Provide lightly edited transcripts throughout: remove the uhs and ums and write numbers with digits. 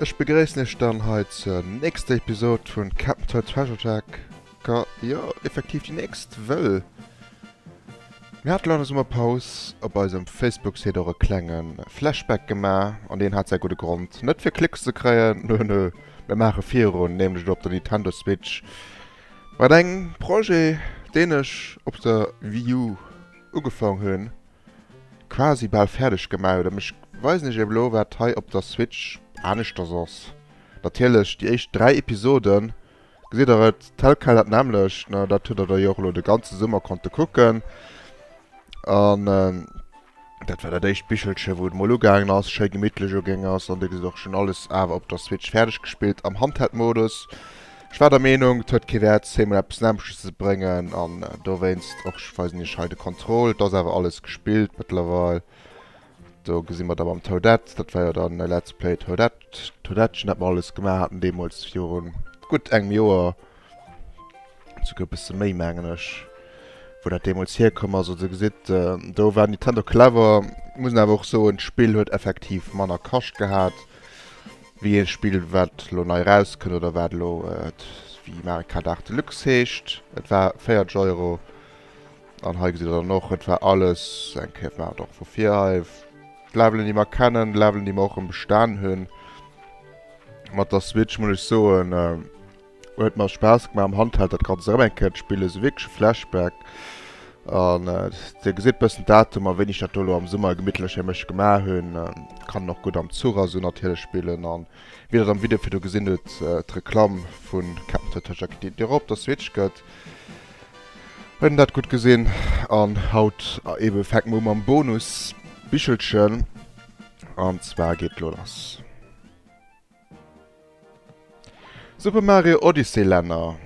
Ech begréissen iech dann hei zur nächster Episode vun Captain Toad Treasure Tracker. Jo, effektiv déi nächst, wëll mir haten elo an der Summerpaus op eisem Facebook-Site och e klenge Flashback gemaach an deen hat säi gudde Grond, net fir Klicks ze kréien, nö nö, mir maache virun, nämlech elo op der Nintendo Switch mat engem Projet, deen ech op der Wii U ugefaang hunn. Quasi bal fäerdeg gemaach huet. Ech weisen iech elo wat hei op der Switch aneschters ass. Natierlech déi éischt 3 Episoden gesitt der et tel quel dat nämmlecht, ne, dat hutt der da jo och elo de ganze Summer konnte kucken. An dat war dat éischt Bichelche wou et mol ugaangen ass, schéi gemittlech ugaang ass. An dir gesitt och schon alles awer op der Switch fäerdeg gespillt am Handheld-Modus. Ech war der Meenung, et huet kee Wäert, zeemol eppes Nämmleches ze bréngen an dowéinst och, ech weisen iech hei de Contrôle, et ass awer alles gespillt mëttlerweil. Do gesi mer da mam Toadette, dat war jo dann e Let's Play Toadette, Toadettchen, dat mer alles gemaach haten deemools viru gutt engem Joer, souguer e bësse méi mengen ech, wou dat deemools hierkomm ass. Also dir gesitt, do war Nintendo clever, muss een awer och soen, d'Spill huet effektiv manner Kascht gehat. Wéi ee Spill wat elo nei erauskënnt oder wat elo wéi Mario Kart 8 Deluxe heescht. Et war 40 Euro an hei gesitt der dann och, et war alles eng Kéier, war et och vu vir hei d'Levelen déi mer kennen, d'Levelen déi mer och am Bestand hunn. Mat der Switch muss ech soen, Huet mer Spaass gemaach am Handheld dat Ganzt erëm eng Kéier ze spillen, sou wierklech e Flashback. An dir gesitt bëssen d'Datumer wéini ech dat do elo am Summer gemittlech fir mech gemaach hunn. Kann en och gutt am Zuch a sou natierlech spillen. An wéi der et am Video virdu gesinn hutt, d'Reklamm vu Captain Toad Treasure Kit déi et och op der Switch gëtt, huet en dat gutt gesinn. An haut ebe fänke mer u mam Bonus Bichelchen an zwar geet elo lass. Super Mario Odyssey Länner.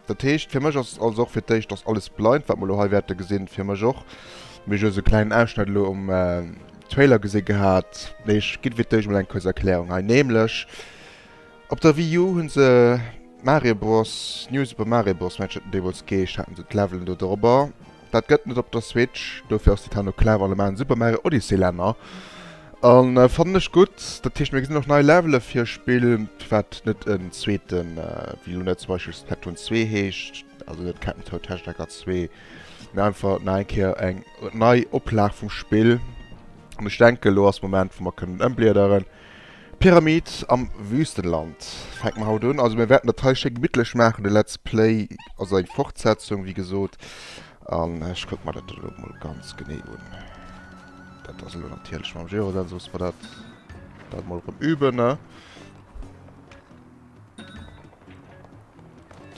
Dat heescht fir mech ass also och fir d'éischt ass alles blind, wat mer elo hei wäerte gesinn, fir mech och. Mee ech hu esou e klengen Ausschnëtt elo um Trailer gesi gehat. Mee ech ginn fir d'éischt mol eng kuerz Erklärung hei. Nämlech op der Wii U hu se Mario Bros, New Super Mario Bros, mengen ech huet en deemools geheescht, haten se d'Levelen do dorobber. Dat gëtt net op der Switch, dofir ass Nintendo clever an maachen Super Mario Odyssey Länner. An fannen ech gutt. Dat heescht mir gesinn och nei Levele fir Spill, wat net en zweeten, wéi elo net zum Beispill Splatoon 2 heescht, also net Captain Toad Treasure Tracker 2, mee einfach nach eng Kéier eng nei Oplag vum Spill. An ech denken elo ass Moment wou mer kënnen ëmbliederen. Pyramid am Wüstenland fänke mer haut un. Also mir wäerten dat hei schéi gemittlech maachen, de Let's Play, also eng Fortsetzung wéi gesot. An ech kucke mer dat elo mol ganz genee un. Dat ass elo natierlech mam Gyrosensor, muss mer dat dat mol erëm üben, ne?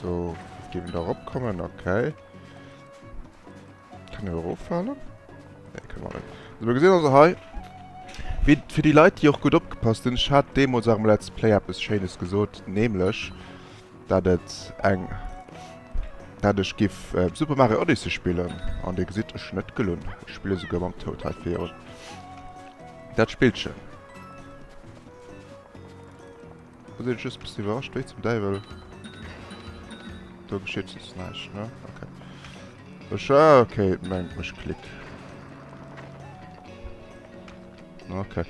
Do géif een da eropkommen, okay. Kann een eroffalen? Nee, kann man net. Also mir gesinn also hei, wéi fir déi Leit, déi och gutt opgepasst hunn, ech hat deemools och am Let's Play eppes Schéines gesot, nämlech, dat et eng, dat ech giff Super Mario Odyssey spillen. An dir gesitt, ech hunn net gelunn. Ech spille souguer mam Toad hei virun dat Spillchen. Do sinn ech just bëssen iwwerrascht, wéi zum Däiwel. Do geschitt soss näischt, ne? Okay. Ech, ah, okay, et mengt mech Klick. Okay.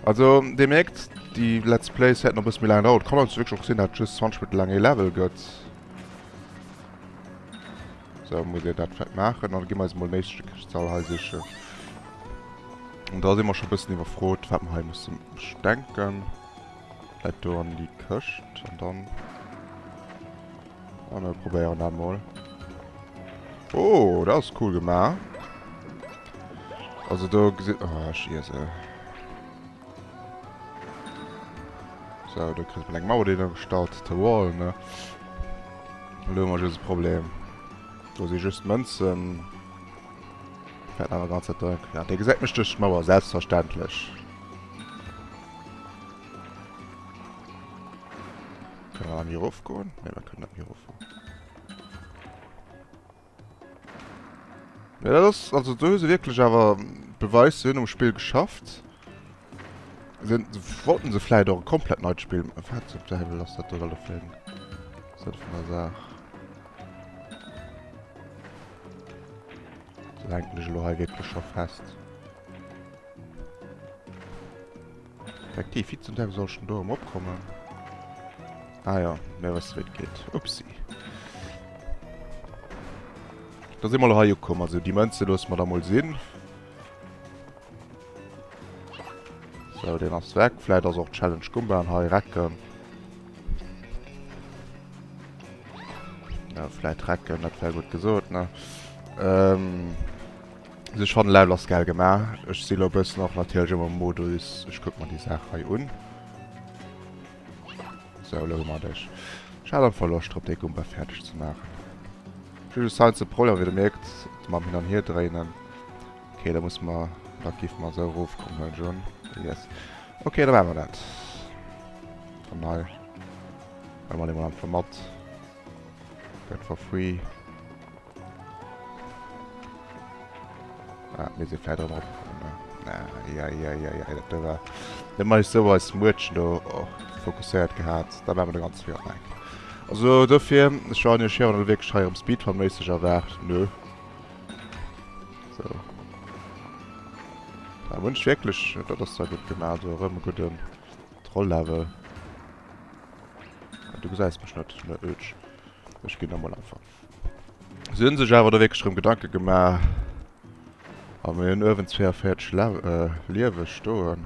Also, dir mierkt, déi Let's Plays wäerten och e bësse méi laang daueren. Kann also wierklech och sinn, dat et just 20 Minutte laang ee Level gëtt. So, muss een dat vläicht maachen. Dann gi mer eis emol den éischte Kristall hei sichen. An da si mer scho e bëssen iwwerfrot, wat mer hei musse denken. Läit do an déi Këscht an dann... Ah, mir probéieren dat mol. Oh, dat ass cool gemaach. Also do gesi... Oh, ech Iesel. So, do kritt man eng Mauer déi gestallt. The Wall, ne? Elo hu mer just e Problem. Do si just Mënzen. Fält awer ganz Zäit dran. Ja, dee gesäit mech duerch d'Mauer, selbstverständlech. Kënne mer nach méi erofgoen? Ne, mer kënnen net méi erofgoen. Ja, dat ass, also do hu se wierklech awer Beweis, se hunn um Spill geschafft. Se wollten se vläit och e komplett neit Spill. Wat zum Däiwel ass dat do da fir eng Sënn vun der Saach? So hänken ech elo hei wierklech scho fest. Effektiv, wéi zum Teufel soll ech denn do erëm eropkommen? Ah jo, mir wësse wéi et geet. Upsi. Da si mer elo hei ukomm. Also déi Mënze loosse mer da mol sinn. Sou, deen ass weg. Vläit ass och d'Challenge Gumban hei recken. Ja, vläit recken, dat wär gutt gesot, ne? Ähm, also ech fannen Level ass geil gemaach. Ech si lo bëssen och natierlech ëmmer am Modus, ech kuck mer déi Saach hei un. Sou, elo hu mer dech. Ech hat einfach Loscht drop, dee Gumba fäerdeg ze maachen. Ech hu just heiansdo Problemer, wéi der mierkt, mam Hin an Hier dréinen. Ok, da musse mer, da géife mer esou erofkommen, huelen ech un. Yes. Ok, da maache mer dat. Dann hei huele mer dee mol einfach mat. Gëtt for free. Ah, mir si vläit erëm eropkomm, ne? Ah, ja, ja, ja, ja, dat do war... Net mol esou eis Muertchen do oh, fokusséiert gehat. Da maache mer de ganze Wee op eng. Also dofir, ech war iech hei wierklech hei erëm Speedrun-méisseg erwaart. Nö. So. Da hunn ech wierklech, dat ass zwar gutt gemaach, do erëm e gudden Troll-Level. Du gesäis mech net, ne Ötsch. Ech ginn da mol einfach. Se hunn sech awer do wierklech erëm Gedanke gemaach. A mir hunn uewen 42 Le äh, Liewe stoen.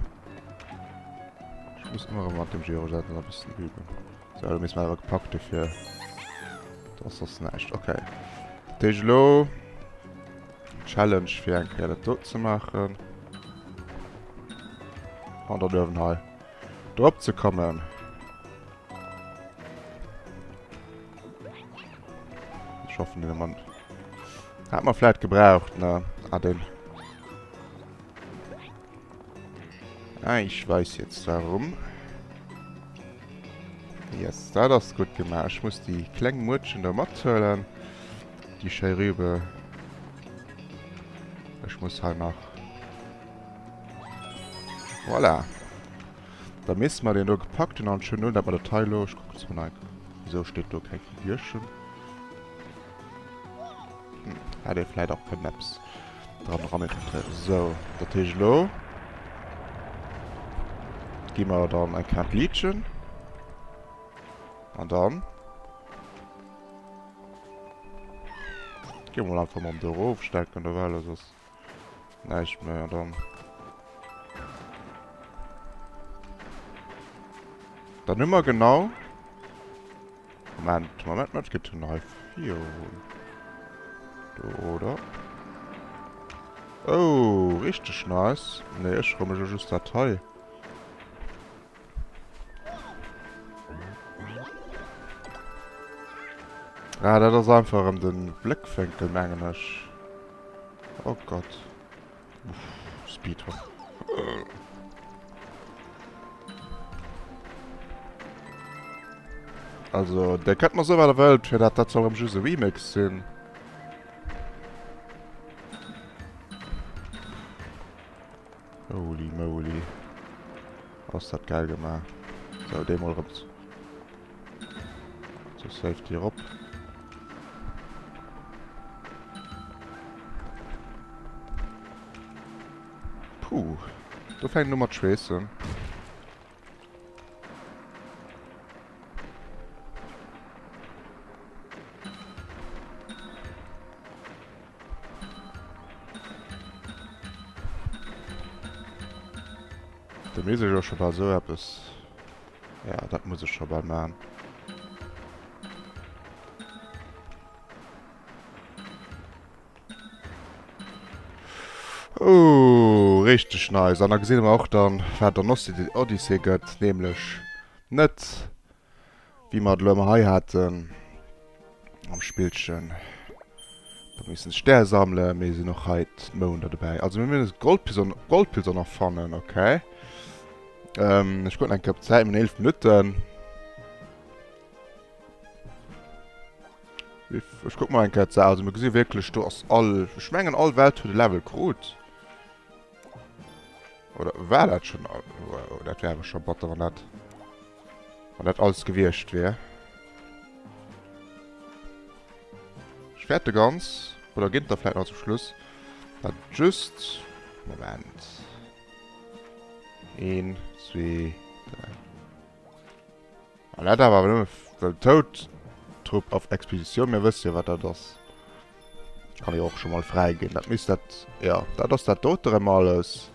Ech muss ëmmer erëm mat dem Gyrojet e bëssen üben. So, do misst mer awer gepackt dofir. Dat ass soss näischt. Okay. Dat heescht elo Challenge fir eng Kéier dat do ze maachen. An dann uewen hei drop ze kommen. Ich hoffen, den Mann hat man vielleicht gebraucht, ne? Ah, den. Ah, ich weiß jetzt warum. Yes, dat ass gutt gemaach. Ech muss déi kleng Muertchen do mathuelen. Déi schéi Rübe. Ech muss hei nach... Voilà. Da misste mer deen do gepackt hunn an schön hunn, dat mer dat hei elo... Ech kucken es mol nach. Wieso steet do keng Figürchen? Hm, hätt ee vläit och kënnen eppes dran eranediten. Sou, dat heescht elo gi mer dann eng Kéier an d'Legion. An dann gi mer mol einfach mam do erofstecken, do well soss näischt méi. An dann dann hu mer genau Moment, Moment, Moment, geht denn hei virun? Do, oder? Oh, richtig nice. Ne, ich freue mich just dat hei. Ah, dat ass einfach erëm den Bléckwénkel, mengen ech. Oh Gott. Uff, Speedrun. Also, der könnt mer so wat der wëllt, fir dat dat soll erëm just e Remix sinn. Holy moly. Ass dat geil gemaach. So, dee mol erëm zur Safety erop. Puh. Do fänkt en u mat schweessen. Da misst ech och scho bal sou eppes. Ja, dat muss ech scho bal man. Oh, richteg nice. An da gesinn mer och dann, wat an Odyssey gëtt, nämlech net wéi mer et elo ëmmer hei haten am Spillchen. Da missen Stär sammelen, mee sinn och hei d'Mounder dobäi. Also mir müssen Goldpilz Goldpilz och nach fannen, okay. Ähm, ech kucken eng Kéier op d'Zäit, mir hunn 11 Minutten. Ech kuck mol eng Kéier d'Saach. Also mir gesi wierklech, do ass all, ech mengen all Welt huet e Level krut. Oder war dat schon all? Oh, dat wär awer scho batter, wann dat, wann dat alles gewiescht wär. Ech wäerte ganz, oder ginn der vläit nach zum Schluss, dat just, Moment. 1, Zwee, dräi. An dat awer nëmme well Toad Trupp auf Expedition, mir wësse jo wat dat ass. Kann jo och scho mol fräi ginn. Dat misst dat, jo, dat ass dat dote rëm alles.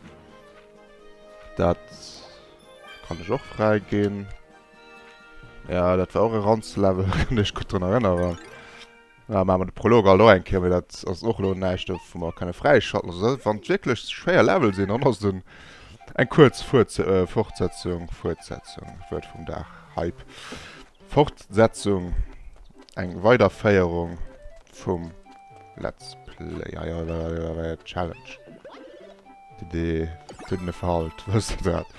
Dat kann ech och fräi ginn. Ja, dat war och e Ranzlevel, kann ech gutt drun erënneren. Ja, maache mer de Prolog alt och eng Kéier, mee dat ass och elo näischt, wou mer kënne fräischalten. Also wann et wierklech schwéier Level sinn, dann ass et en, eng kuerz Fuerze, Fortsetzung, Fuertsetzung, Wuert vum Dag, Hype, Fortsetzung, eng Weiderféierung vum Let's Play, ja, ja, ja, ja, ja, Challenge. Déi, déi, déi Verhalt, wësst der dat?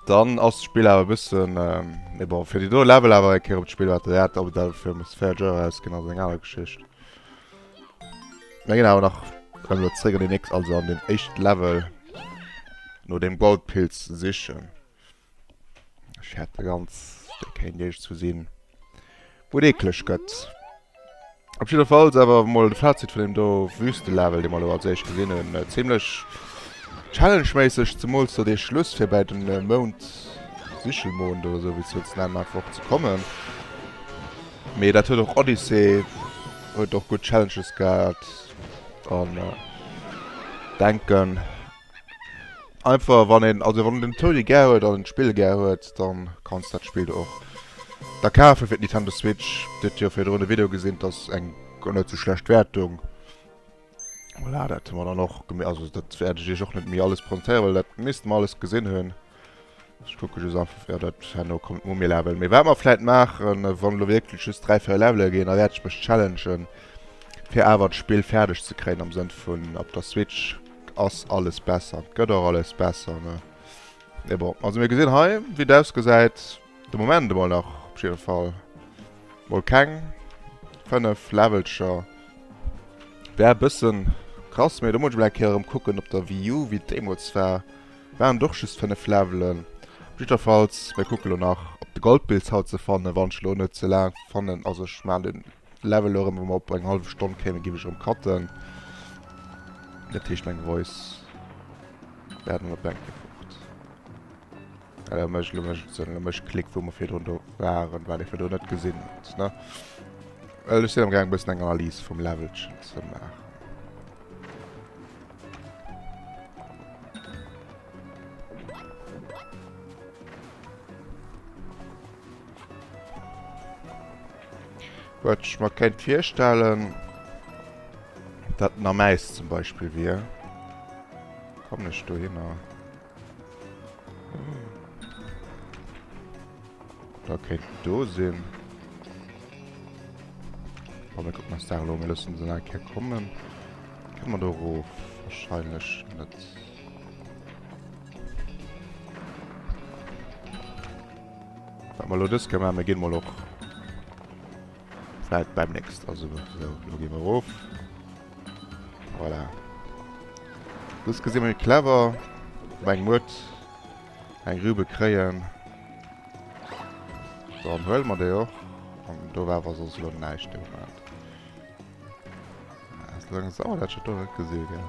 Dann ass d'Spill awer e bëssen, mee bon, fir déi do Level awer eng Kéier op d'Spill wat dat, ob et awer fir muss 40 Euro ausginn ass eng aner Geschicht. Mir ginn awer nach rëm elo zréck an déi nächst, also an den éischten Level no dem Goldpilz sichen. Ech hätte ganz, dee kéint iergendwou sinn, wou et eekleg gëtt. Op jiddefalls awer mol de Fazit vun deem do Wüstelevel, dee mer elo als éischt gesinn hunn. Zimlech challengeméisseg, zemools do dee Schluss fir bäi den Mound, Sichelmond oder sou wéi s wëlls nennen, einfach och ze kommen. Mee dat huet och Odyssey huet och gutt Challenges gehat an denken. Einfach wann een, also wann den Tony gär huet an d'Spill gär huet, dann kanns dat Spill do och da kafen fir d'Nintendo Switch. Dir hutt jo virdrun de Video gesinn, et ass eng guer net sou schlecht Wäertung. Voilà, dat hu mer dann och geme-, also dat wäert ech iech och net méi alles presentéieren, well dat misst mer alles gesinn hunn. Ech kucke just einfach, jo dat herno kommt d'Mumie-Level. Mee wat mer vläit maachen, wann elo wierklech just 3, 4 Levele ginn, da wäert ech mech challengen, fir awer d'Spill fäerdeg ze kréien am Sënn vun op der Switch ass alles besser an gëtt och alles besser, ne? Mee bon, also mir gesinn hei, wéi et ausgesäit, de Moment emol nach op jidde Fall mol keng 5 Levelcher. Wär e bëssen krass, mee do muss ech mol eng Kéier erëm kucken op der Wii U, wéi et deemools war. Waren et och just 5 Levelen. Op jiddwerfalls, mir kucke lo nach op de Goldpilz haut ze fannen, wann ech lo net ze laang fannen. Also ech maachen den Level elo erëm, wa mer op eng hallef Stonn kéimen, géif ech erëm cutten. Dat heescht meng Voice wäert dann op eng Kéier fort. Ja, lo mécht lo mécht et Sënn, lo mécht Klick, wou mer virdrun do waren, wat ee virdrun net gesinn huet, ne? Well ech sinn am gaang e bëssen eng Analys vum Levelchen ze maachen. Wat ech mer kéint virstellen, dat en am Äis zum Beispill wier. Kommen ech dohinner? Da kéint do sinn. Komm, mir kucken eis dat elo. Mir loossen se nach eng Kéier kommen. Kënne mer do erof? Wahrscheinlech net. Wat mer elo dës Kéier maachen, mir ginn mol och vläit beim nächst. Also, sou, elo gi mer erof. Voilà. Dës gesi mer méi clever. Op eng Muert eng Rübe kréien. Dann huele mer déi och. An do war awer soss elo näischt de Moment. Ass laang sauer, dat ech dat do net gesi gell.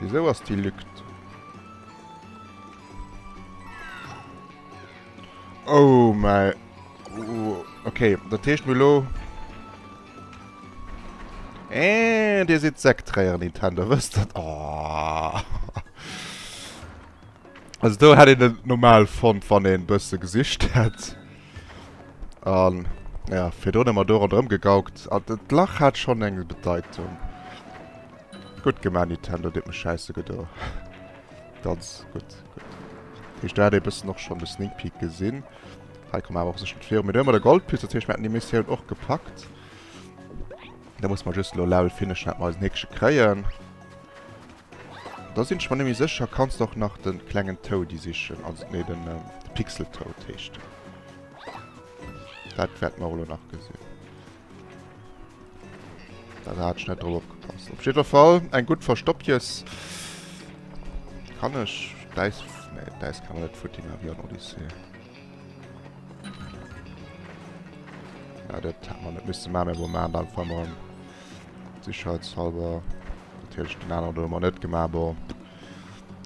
Wieso ass déi Lück do? Oh mäi... Okay, dat heescht mir elo... Äh, dir sidd Säckträier, Nintendo, wësst dat? Oh. Also do hätt een et normal fonnt, wann een bësse gesicht hätt. An ja, virdrun hu mer do ronderëm gegaukt. An d'Lach hat schonn eng Bedeitung. Gutt gemaach, Nintendo, dir hutt mech schäisse gedo. Ganz gutt, gutt. Dat heescht, do hat ee bëssen och schonn de Sneak Peek gesinn. Hei komme mer awer och sécher net viru. Mee do hu mer de Goldpilz, dat heescht, mir hätten déi Missioun och gepackt. Da musse mer just elo Level finishen, dat mer eisen Häkche kréien. Da sinn ech mer net méi sécher, kanns de och nach de klengen Toady sichen? Also, nee, den de Pixel Toad heescht en. Dat wäerte mer och elo nach gesinn. Da hat ech net drop opgepasst. Op jidder Fall eng gutt Verstoppjes. Kann ech d'Äis... Nee, d'Äis kann man net futti maachen wéi an Odyssey. Ja, dat hätt mer net misse maachen, mä bon, maachen dat einfach emol erëm sicherheitshalber. Natierlech den aneren do hu mer net gemaach, bon.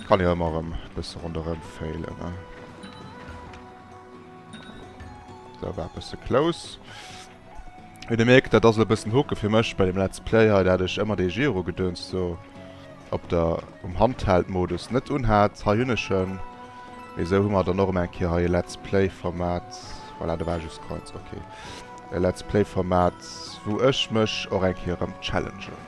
Kann jo ëmmer erëm e bësse ronderëm failen, ne? Sou, war e bësse close. Wéi der mierkt, dat ass elo e bëssen Hoke fir mech bei dem Let's Play hei, dat ech ëmmer dee Gyro-Gedöns do op der, um Handheld-Modus net unhat. Hei hunn ech en, mee esou hu mer dann och ëm eng Kéier hei e Let's Play-Format, voilà, do war just Coins, ok, e Let's Play-Format, wou ech mech och eng Kéier erëm challengen.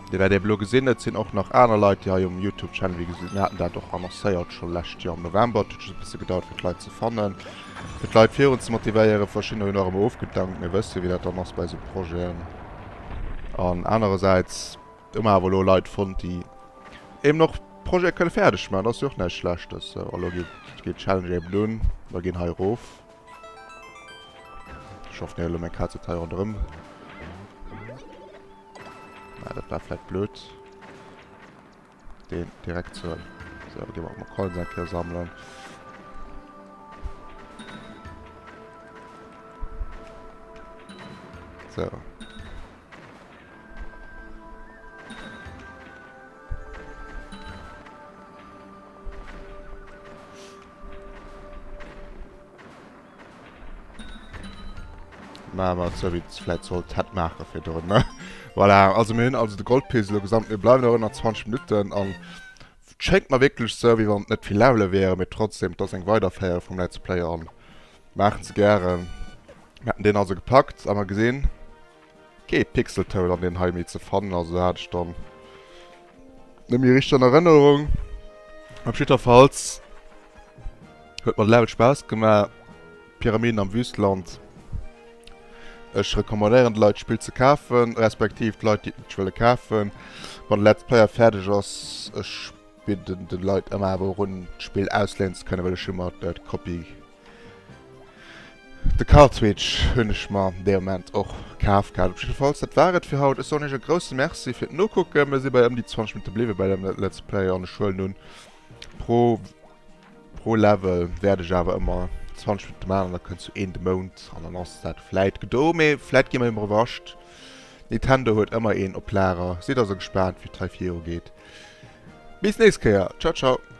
Dir wäert eben elo gesinn, et sinn och nach aner Leit, déi hei um Youtube Channel, wéi gesot, mir haten dat och annoncéiert scho lescht Joer am November, et huet just e bësse gedauert fir d'Leit ze fannen, fir d'Leit virun ze motivéieren. Verschiddener hunn och ëmmer ofgedankt, mir wësse wéi dat dann ass bei esou Projeten. An anerersäits hu mer awer elo Leit fonnt, déi eben och Projete kënne fäerdeg maachen, dat ass jo och näischt Schlechtes. Sou, a lo geet geet d'Challenge eben un, mer ginn hei erof. Ech hoffen, elo meng Kaz net hei ronderëm. Na, dat war vläit blöd. Den direkt zu huelen. So, gehen wir auch mal Coins eng Kéier sammeln. So. Maache mer et sou, wéi et vläit sollt hätt maache virdrun, ne? Voilà, also mir hunn also de Goldpiece elo gesammelt. Mir bleiwen och ënner 20 Minutten an et schéngt mer wierklech sou, wéi wann et net vill Levele wieren, mee trotzdem, et ass eng Weiderféierung vum Let's Play an maachen se gären. Mir haten deen also gepackt a mer gesinn, kee Pixeltoad an deen hei méi ze fannen, also hat ech dann net méi richteg an Erënnerung. Op jiddwerfalls huet mer de Level Spaass gemaach, Pyramiden am Wüstland. Ech recommandéieren de Leit d'Spill ze kafen, respektiv d'Leit déi et net wëlle kafen, wann de Let's Player fäerdeg ass. Ech bidden de Leit ëmmer awer och un d'Spill ausléinen ze kënnen, well ech hu mer d'Kopie De Cartridge hunn ech mer dee Moment och kaf gehat. Op jiddefalls, dat war et fir haut. Ech soen iech e grousse Merci fir d'Nokucken. Mir si bei ëm déi 20 Minutte bliwwe bei dem Let's Play an ech huelen un, pro, pro Level wäert ech awer ëmmer 20 Minutte maachen an da kënnt sou een de Mount an dann ass dat vläit gedo. Mee vläit gi mer jo mol iwwerrascht. Nintendo huet ëmmer een op Lager. Sidd also gespaant, wéi et hei virugeet. Bis nächst Kéier. Ciao, ciao.